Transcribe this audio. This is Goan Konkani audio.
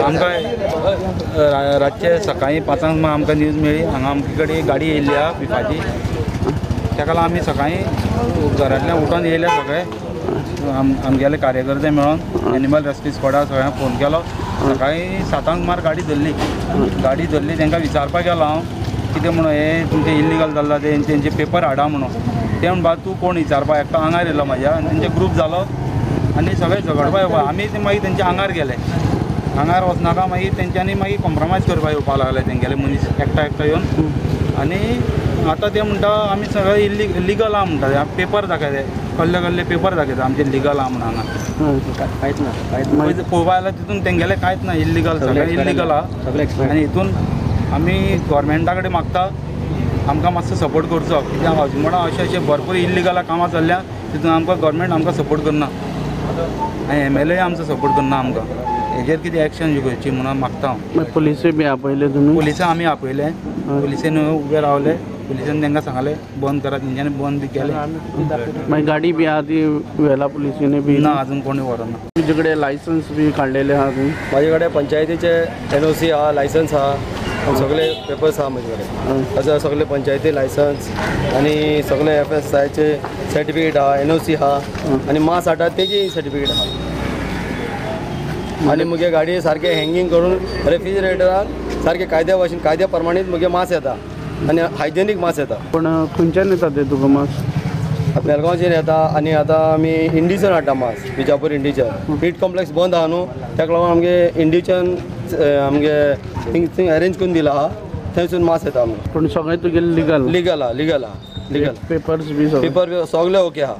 आमकां रातचे सकाळीं 5 आमकां न्यूज मेळ्ळी हांगा आमचे कडेन गाडी येयल्ली आहा बिफाची. ताका लागून आमी सकाळीं घरांतल्यान उठून येयले सगळे आमगेले कार्यकर्ते मेळोन एनिमल रेस्क्यू स्क्वॉडाक सगळ्यांक फोन केलो. सकाळीं 7 सुमार गाडी धरली. गाडी धरली तांकां विचारपाक गेलो हांव कितें म्हणून हें तुमचें इल्लिगल चल्लां तें तेंचे पेपर हाडा म्हणून. ते म्हणपा तूं कोण विचारपाक एकटो आंगार येयलो म्हाज्या आनी तेंचे ग्रूप जालो आनी सगळे झगडपा येवपा. आमी ते मागीर तेंच्या आंगार गेले. आंगार वचनाका मागीर तेंच्यांनी मागीर कॉम्प्रोमायज करपाक येवपाक लागले तेंगेले मनीस एकटो एकटो येवन. आनी आतां ते म्हणटा आमी सगळे इल्लिगल आहा म्हणटा. पेपर दाखयले कसले कसले पेपर दाखयता आमचे लिगल आहा म्हणून हांगा कांयच ना. कांयच पळोवपा जाल्यार तितून तेंगेले कांयच ना. इल्लिगल सगळें इल्लिगल आहा. आनी हितून आमी गोवोरमेंटा कडेन मागता आमकां मातसो सपोर्ट करचो कित्याक अजमोडा अशें अशें भरपूर इल्लिगल कामां चल्ल्या तितून आमकां गोवोरमेंट आमकां सपोर्ट करना आनी एम एल ए आमचो सपोर्ट करना आमकां. हेजेर कितें एक्शन घेवची म्हणून मागता हांव. पुलिसूय बी आपयले तुमी? पुलिसां आमी आपयले. पुलिसेन उबे रावले. पुलिसेन तांकां सांगलें बंद करात. तेंच्यांनी बंद बी केलें. मागीर गाडी बी आहा ती व्हेला पुलिसेनी बी? ना अजून कोणी व्हरना. तुजे कडेन लायसन्स बी काडलेले आहा तुमी? म्हाजे कडेन पंचायतीचे एनओसी आहा, लायसन्स आहा, सगळे पेपर्स आहा म्हजे कडेन. आतां सगळे पंचायती लायसन्स आनी सगळे एफ एस आयचे सर्टिफिकेट आहा, एनओसी आहा आनी मास हाडटा तेजी सर्टिफिकेट आहा. आनी मुगे गाडी सारकें हँगींग करून रेफ्रिजरेटरान सारकें कायद्या भाशेन कायद्या प्रमाणीत मुगे मास येता आनी हायजेनीक मास येता. पूण खंयच्यान येता ते तुका मास? बेलगांवचेर येता आनी आतां आमी इंडीच्यान हाडटा मास, बिजापूर इंडीच्यान. हीट कॉम्प्लेक्स बंद आहा न्हू ताका लागून आमगे इंडीच्यान आमगे थिंग अरेंज करून दिला आहा, थंयसून मास येता आमकां. पूण सगळें तुगेलें लिगल? लिगल आहा, लिगल आहा, लिगल. पेपर्स बी पेपर बी सगळे ओके आहा.